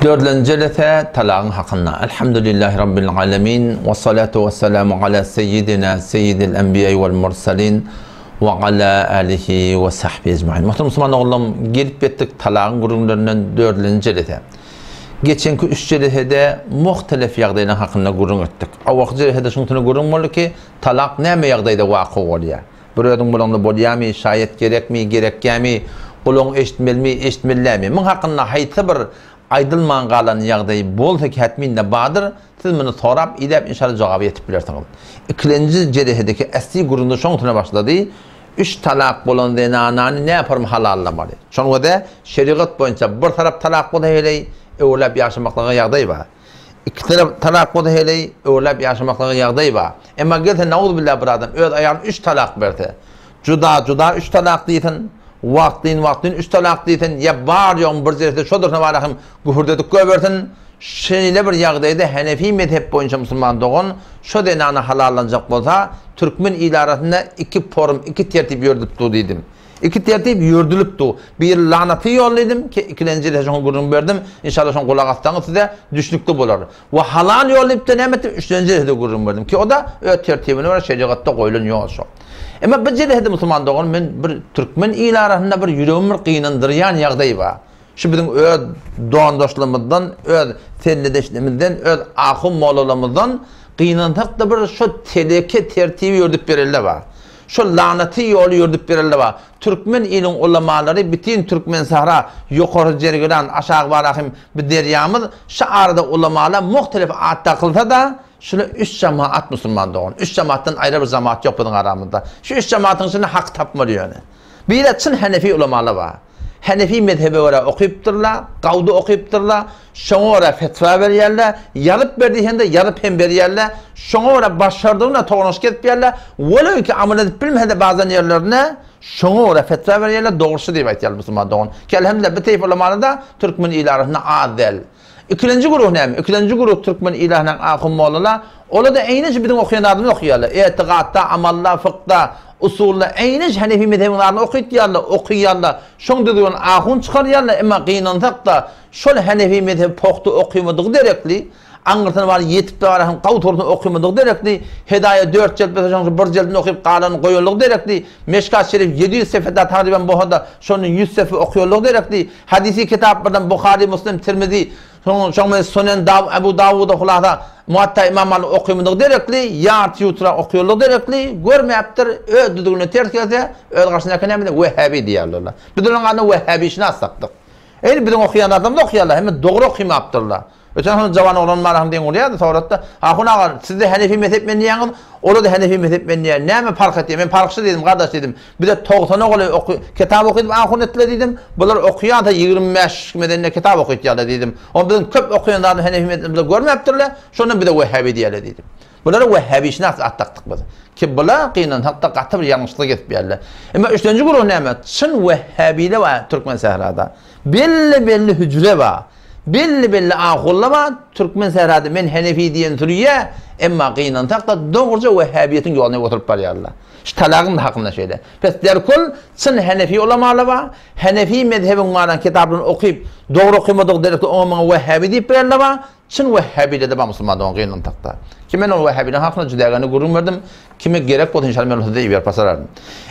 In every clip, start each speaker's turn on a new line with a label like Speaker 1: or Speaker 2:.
Speaker 1: Dördünji jelese talagyň hakynda. Elhamdülillahi Rabbil alemin. We salatu we selamu ala seyyidina seyyidil enbiýa wal mursalin we ala alihi we sahbihi ecmaîn. Muhterem musulman ogullarym, gelip ýetdik talagyň gürrüňlerinden dördünji jelese. Geçenki üç jelesede muhtelef ýagdaýlaryň hakynda gürrüň etdik. Owalky jelesede şuň üstünde gürrüň boldy ki, talak näme ýagdaýda waka bolýar? Bir özüň bolaňda bolýamy, şaýat gerekmi, gerekýämi, gulagyň eşitmelimi, eşitmeli dälmi? Muň hakynda haýsy bir aýdylman galan ýagdaý bolsa ki hätminde bardyr, siz muny sorap, idäp inşallah jogaba ýetip bilersiňiz. Ikilenji jelesedeki äsli gürrüňde şoň üstüne başlady, Üç talak bolan zenanany näporm halallamaly? Şonuň özi şerigat boýunça bir tarap talak bolsa heleý, öwürläp ýaşamaklyga ýagdaý bar. Ikisine talak bolsa heleý, öwürläp ýaşamaklyga ýagdaý bar. Emma gelse nauzubilla bir adam öz aýalyna üç talak berse, juda juda üç talak diýsin, wagtlyn wagtlyn üç talak diýsin, ýa bar ýogyň bir jeresi şodursyna bara hem gühürdedip goýbersin, şeýle bir ýagdaýda Henefi mezhep boýunça musulman dogan şo zenana halallanjak bolsa, türkmen il arasynda iki porum, iki tertip ýöredip dur diýdim. Iki tertip ýördülip dur. Biri lanaty ýol diýdim, ki ikilenji de şoňa gürrüň berdim. Inşallah şoňa gulak assaňyz size düşnükli bolar. We halal ýol diýip-de näme etdim? Üçlenji de gürrüň berdim. Ki o da öz tertibine görä şerigatda goýlan ýol şo. Emma bir jelehede musulman dogan men bir türkmen il arasynda bir ýüregimi bir gynandyrýan ýagdaý bar. Şu biziň öz dondaşlarymyzdan, öz selledeşlerimizden, öz ahun mollalarymyzdan gynansak-da bir şo teleke tertibi ýördüp bereli bar. Şol lanaty ýoly ýördüp bereli bar. Türkmen iliň ulamalary bitin Türkmensahra, ýokary Jergilan, aşagy Barahym bi derýamyz, şu arada ulamalar muhtelif at dakylsa-da, şular üç jemaat musulman dogan. Üç jemaatdan aýra bir jemaat ýok biziň aramyzda. Şu üç jemaatyň içinde haky tapmaly ýöne. Biri çyn henefi ulamalar bar. Henefi mezhebe görä okypdyrlar, gawda okypdyrlar, şoňa görä fetwa berýärler, ýazyp ber diýseňde ýazyp hem berýärler, şoňa görä başardygyna tognaşyk edip berýärler, welew ki amal edip bilmese-de bazan ýerlerinde şoňa görä fetwa berýärler, dogrusy diýip aýtýarlar musulman dogan. Ki elhamdülillah bu teýif ulamany-da türkmen ili arasynda az däl. Ikilenji guruh näme? Ikilenji guruh türkmen ilahynyň ahun mollalar. Olar-da eýni şu biziň okaýan zadymyzy okaýarlar. Etigatda, amalda, fykda, usulda eýni şu Hanefi mezhebiň zadyny okytýarlar, okaýarlar. Şoň düzgün ahun çykarýarlar. Emma gynansak-da, şol Hanefi mezhebi pogta okymadygy derekli, aňyrsyna baryp ýetip-de baran hem gawy turusyny okymadygy derekli, Hedaýa dört jelt bolsa şoň şu bir jeldini okyp galanyny goýanlygy derekli, Meşkat şerif 700 sefeda tagryban bolsa-da şondan 100 sefe okaýanlygy derekli, Hadysy kitaplardan Buhary, Muslim, Tirmizi, soň şoň bilen Sunen Daw, Ebu Dawuda hulasa Muwatta Imam Malik okymydygy derekli, ýarty ýuturak okýanlygy derekli, görmäpdir, öz düzgünine ters gelse, öz garşysyndaky näme diýer? Wehhabi diýerler. Biz olaryň adyna wehhabişynas dakdyk. Eý, biziň okaýan adamymyz okaýarlar, hemme dogry okymapdyrlar. Öten hany jawan oglan bar hem deň bolýardy, soratda, Ahun aga, sizde Hanefi mezhep men diýýäňiz, olar-da Hanefi mezhep men diýýär. Näme parh etýär? Men parhçy diýdim, gardaş diýdim. Bize togsana golaý oky, kitap okydyp ahun etdiler diýdim. Bular okaýansa 25 medende kitap okytýarlar diýdim. Onda biziň köp okaýan zadymyz Hanefi mezhebinde görmäpdirler, şondan bize Wehhabi diýýärler diýdim. Bulara Wehhabişynas at dakdyk biz. Ki bular gynansak-da gaty bir ýalňyşlyk edip ýärler. Emma üçlenji guruh näme? Çyn Wehhabiler bar türkmen sährada. Belli-belli hüjre bar. Belli-belli ahulla bar, türkmen sährada men henefi diýen sürýä, emma gynansak-da dogruja wehhabiýetiň ýoluna oturyp barýarlar. Şu talagyň-da hakynda şeýle. Pes derkul çyn henefi ulamalar bar, henefi mezhebiň malan kitaplaryny okyp, dogry okymadyk derekde oňa muňa wehhabi diýip bilenler bar, çyn wehhabiler-de bar musulman dogan gynansak-da. Ki men ol wehhabileriň hakynda jüdägäni gürrüň berdim, kime gerek bolsa inşallah men ol size iberip basararyn.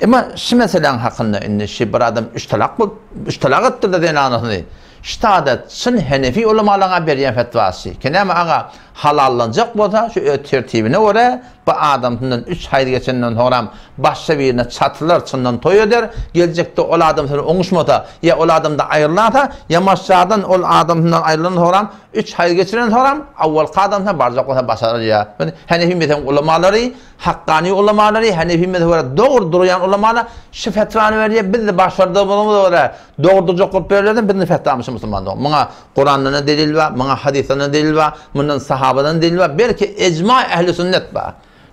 Speaker 1: Emma şu meseläň hakynda indi şi bir adam üç talak bolup, üç talak etdirdi zenanasyny. Ştada çyn henefi ulamalaňa berýän fetwasy. Ki näme aga halallanjak bolsa şu öz tertibine görä bu adamsyndan üç haýz geçenden soňram başga birine çatylar çyndan toý eder, geljekde ol adamsyny oňuşmasa ýa ol adamda aýrylasa ýa maşgadan ol adamsyndan aýrylandan soňram üç haýz geçiren soňram awwalky adamsyna barjak bolsa başarar ýa henefi mezhebiň ulamalary Hakkani ulamalary, Hanefi mezhebe görä dogry durýan ulamalar şu fetwany berýär, biz-de başardygymyza görä dogry durjak bolup berlerden biziň fetwamyz şu musulman dogan. Muňa Kurandan-da delil bar, muňa hadysdan-da delil bar, mundan sahabadan delil bar, belki ejma ehli sünnet bar.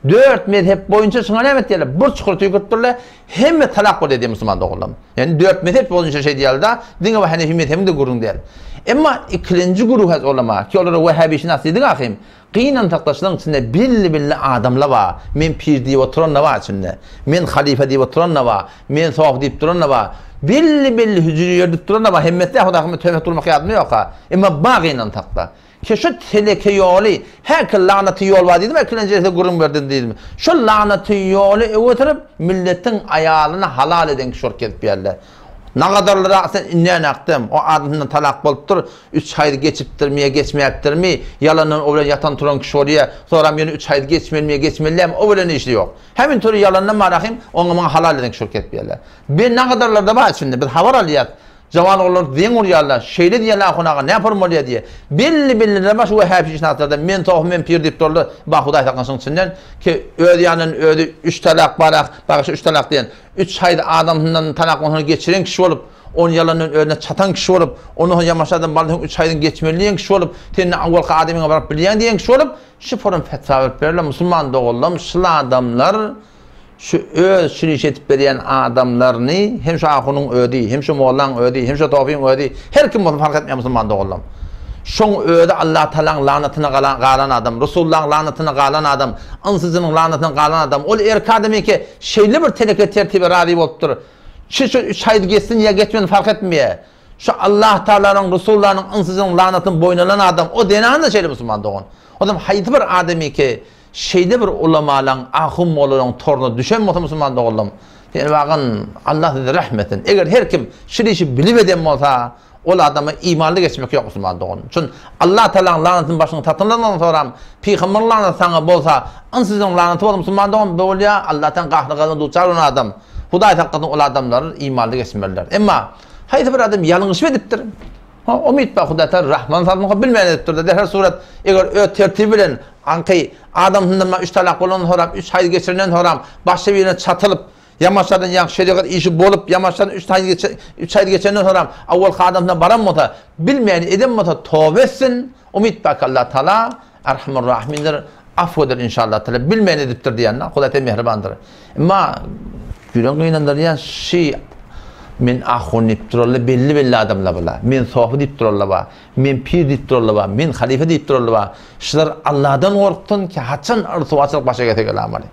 Speaker 1: Dört mezhep boýunça şuňa näme etýärler? Bir çukur tüýküripdirler, hemme talak bolýar diýýär musulman doganlarym. Ýagny dört mezhep boýunça şeý diýýärler-de, diňe bir Hanefi mezhebiň-de gürrüňi däl. Emma ikilenji güruh ulama, ki olara wehhabişynas diýdik ahym, gynansak-da şularyň içinde belli-belli adamlar bar, men pir diýip oturan-da bar içinde, men halypa diýip oturan-da bar, men sofy diýip duran-da bar, belli-belli hüjre ýöredip duran-da bar, hemmesi däl, Hudaýa töhmet urmak ýadymda ýok-a. Emma bar gynansak-da. Ki şu teleke ýoly, häki lagnaty ýol bar diýdim, ikilenji ýerde gürrüň berdim diýdim. Şu lagnaty ýoly öwütirip, milletiň aýalyny halal eden kişi bolup gezip ýörler. Nagadarlyrak sen indänakdym, o adamsyndan talak bolupdyr, üç haýyz geçipdirmi ýa geçmäpdirmi, ýalandan o bilen ýatan turan kişi bolýa, soram ýöne üç haýyz geçmelimi ýa geçmeli dälmi, o bilen işi ýok. Hemin türi ýalandan barahym, oňa muňa halal eden kişi bolup gezip ýörler. Be nagadarlarda bar içinde, biz habar alýas. Jawan oglanlar zeň urýarlar, şeýle diýýärler ahun aga näme bolýar diýýär. Belli belliler bar şu wehhabi-şinaslarda men sohum men pir diýip durlar, bar hudaý saklasyn şoň içinden ki öz ýanyndan özi üç talak bar bagyşla üç talak diýen üç haýyz adamsyndan talak onsoň geçiren kişi bolup, ony ýalandan özüne çatan kişi bolup, ondan soň ýamaşadan bardyň üç haýyzyň geçmeli diýen kişi bolup, sen indi awalky adamyňa baryp bilýäň diýen kişi bolup, şu forum fetwa berip berler musulman doganlarym şul adamlar Şu öz şul iş edip berýän adamlaryny hem şu ahunyň özi, hem şu mollaň özi, hem şu sofyň özi, her kim bolsun fark etmeýär musulman doganlarym. Şoň özi Allah Tagalaň lanatyna galan adam, Resullaň lanatyna galan adam, ynsyjynyň lanatyna galan adam. Ol erkek adam eke şeýle bir teleke tertibe razy bolupdyr. Şu şu üç haýyz geçsin ýa geçmesin fark etmeýär. Şu Allah Tagalanyň, Resullanyň, ynsyjynyň lanatyny boýun alan adam, o zenan-da şeýle musulman dogan. Ozam haýsy bir adam eke Şeýle bir ulamalaň, ahun mollalaň toruna düşen bolsa musulman doganlarym, sen bagyn Allah size rehm etsin. Eger her kim şul işi bilip eden bolsa, ol adama imanly geçmek ýok musulman dogan. Çün Allah Tagalaň lanatyny başyňa satyn alandan soram, pygamber lanaty saňa bolsa, ynsyzyň lanaty bolsa musulman dogan bolýa, Allahdan gahry gazabyna duçar bolan adam. Hudaý saklasyn ol adamlar imanly geçmelidir. Emma haýsy bir adam ýalňyşyp edipdir. Ha, umyt bar, Hudaý Taala rahman salmyka bilmän edipdir-de. Der her surat eger öz tertibi bilen aňky adamsyndan üç talak bolandan soram, üç haýz geçirenden soram başga birine çatylyp, ýamaşlardan ýa şerigat işi bolup, ýamaşlardan üç haýz geçe, üç haýz geçenden soram awwalky adamsyna baran bolsa, bilmän eden bolsa toba etsin. Umyt bar ki Allah Taala Erhamur Rahimindir, afw eder inşallah Taala. Bilmän edipdir diýende, Hudaý Taala mähribandyr. Emma ýürek gynandyrýan şi men ahun diýip durarlar, belli-belli adamlar bular. Men sofy diýip durarlar bar. Men pir diýip durarlar bar. Men halypa diýip durarlar bar. Şular Allahdan gorksun ki haçan ryswaçylyk başa gelse gelamaly.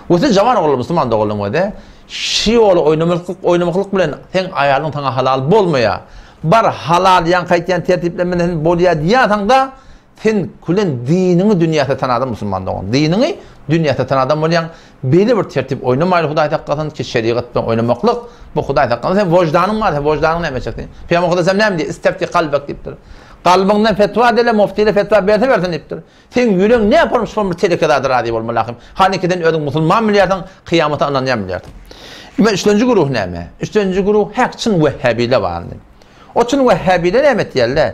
Speaker 1: We siz jawan ogullar musulman doganlaryň özi şi ýoly oýnamaklyk oýnamaklyk bilen seň aýalyň saňa halal bolmaýar. Bar halal ýaňky aýtýan tertipler bilen bolýar diýýärsiň-da Sen külen diniňi dünýä satan adam musulman dogan. Diniňi dünýä satan adam bolýaň. Beýle bir tertip oýnamaýly Hudaý saklasyn ki şerigat bilen oýnamaklyk bu Hudaý saklasyn. Sen woždanyň bar, sen woždanyň näme etjeksin? Pygamber Hudaý näme diýýär? Istefti kalbek diýipdir. Kalbyňdan fetwa dile, muftile fetwa berse bersin diýipdir. Seň ýüregiň näme bolmuş şol bir teleke zada razy bolmaly ahym. Hany sen özüň musulman bilýärsiň, kyýamata ynanýan bilýärsiň. Ime üçlenji güruh näme? Üçlenji güruh hak çyn wehhabile bar. O çyn wehhabile näme etýärler?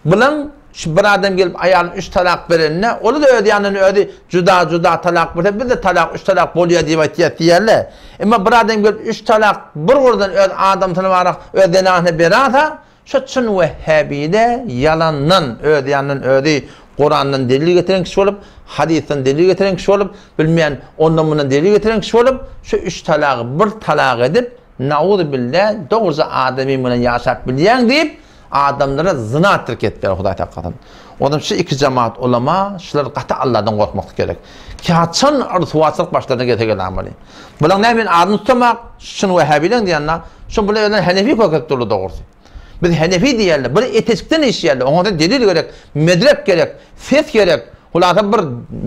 Speaker 1: Bulaň şu bir adam gelip aýalyna üç talak berende, ol-da öz ýanyndan özi juda-juda talak berse, biz-de talak, üç talak bolýar diýip aýtýas diýerler. Emma bir adam gelip üç talak bir gurdan öz adamsyna barak, öz zenanyna berasa, şo çyn wehhäbi-de ýalandan, öz ýanyndan özi Kurandan delil getiren kişi bolup, hadysdan delil getiren kişi bolup, bilmeýän ondan-mundan delil getiren kişi bolup, şu üç talagy bir talak edip, nauzubilla, dogruja adamyň bilen ýaşap bilýäň diýip, Adamlara zyna etdirip etdiler Hudaý saklasyn. Ondan şu iki jemaat ulama şular gaty Allahdan gorkmaklyk gerek. Ki haçan ryswaçylyk başlaryna gelse gelamaly. Bulaň näme men adyny tutamak çyn wehhabileň diýende şu bular özlerine henefi kökek durly dogrusy. Biz henefi diýerler bir eteçikden işýärler oňa da delil gerek medrek gerek ses gerek hulasa bir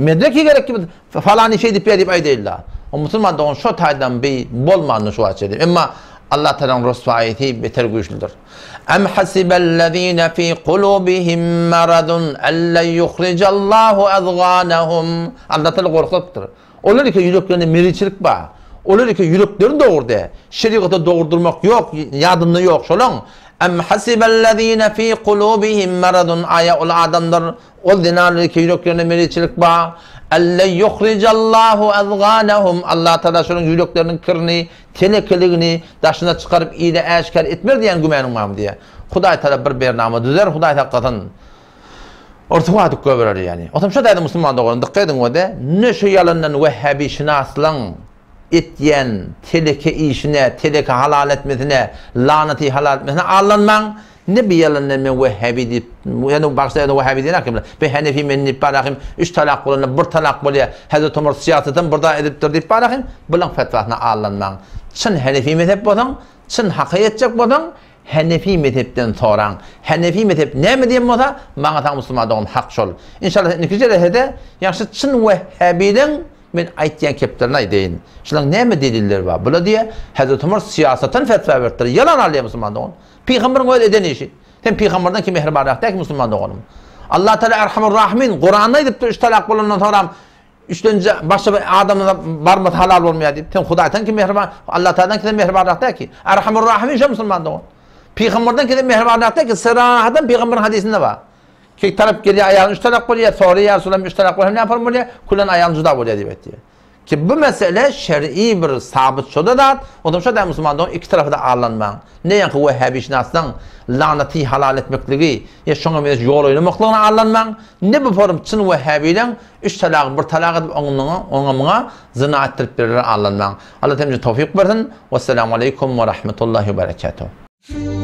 Speaker 1: medreki gerek ki biz Falany şeýdip ber diýip aýdaýynda. O musulman dogan şo taýdan bi bolmandy şu wagt çenli. Emma Allah Tagalaň ryswaýysy beter güýçlüdir. Em hasibellezine fi kulubihim maradun elle yuhrijallahu azganahum. Allah Tagala gorkupdyr. Olar iki ýüreklerinde meriçilik bar. Olar iki ýürekleri dogry däl. Şerigata dogry durmak ýok, ýadynda ýok şolaň. Em hasibellezine fi kulubihim maradun aýa ol adamlar Ol zenanlar ki ýüreklerinde meriçilik bar. Alle ýuhrijallahu azganahum. Allah Taala şolaryň ýürekleriniň kirini, telekeligini daşyna çykaryp ile äşgär etmez diýen gümäniň barmy diýýär. Hudaý Taala bir bernama düzer, Hudaý saklasyn. Orta adyk göberer ýani. Otam şo taýda musulman doganym dykgat ediň we de ne şu ýalandan wehhabi şynaslaň etýän teleke işine, teleke halal etmesine, lanaty halal etmesine aldanmaň. Ne bir ýalandan men wehhabi diýip, ýa-da başda ýa-da wehhabi diýen akim, be hanefi men diýip bar ahim, üç talak bolanda bir talak bolýar, Hazreti Omar syýasatan bir zat edipdir diýip bar ahim, bulaň fetwasyna aldanmaň. Çyn hanefi mezhep bolsaň, çyn haka ýetjek bolsaň, hanefi mezhepden soraň. Hanefi mezhep näme diýen bolsa, maňa saňa musulman dogan hak şol. Inşallah indiki jelesede ýagşy çyn wehhabileň Men aýtýan keplerini aýdaýyn. Şulaň näme delilleri bar? Bular diýýär, Hezreti Omar syýasatdan fetwa beripdir. Ýalan alýar musulman dogan. Pygamberyň öz eden işi. Sen pygamberden kim mähribanrak däl ki musulman doganym. Allah Teala Erhamur Rahimin Kuranda aýdypdyr üç talak bolandan soňram üçlenji başga bir adamdan barmasy halal bolmaýar diýip. Sen Hudaýdan kim mähriban? Allah Tealadan kim mähribanrak däl ki? Erhamur Rahimin şo musulman dogan. Pygamberden kim mähribanrak däl ki? Syrahadan pygamberiň hadysynda bar. Ki tarap gelýär aýalyny üç talak bolýar, soraýar ýa Resulallah üç talak bolsa näme yapalım bolýar? Külen aýalyň juda bolýar diýip aýtýar. Ki bu mesele şer'i bir sabyt şoda zat, ondan şo da musulman dogan iki tarapa da aldanmaň. Ne ýaňky wehhabişynasdan lanaty halal etmekligi ýa şoňa meňzeş ýol oýnamaklygyna aldanmaň, ne bu forum çyn wehhabileň üç talagy bir talak edip oňa oňa muňa zyna etdirip bererler aldanmaň. Allah hemmämize towfyk bersin. Wessalamu aleýkum we rahmetullahi we berekatuh.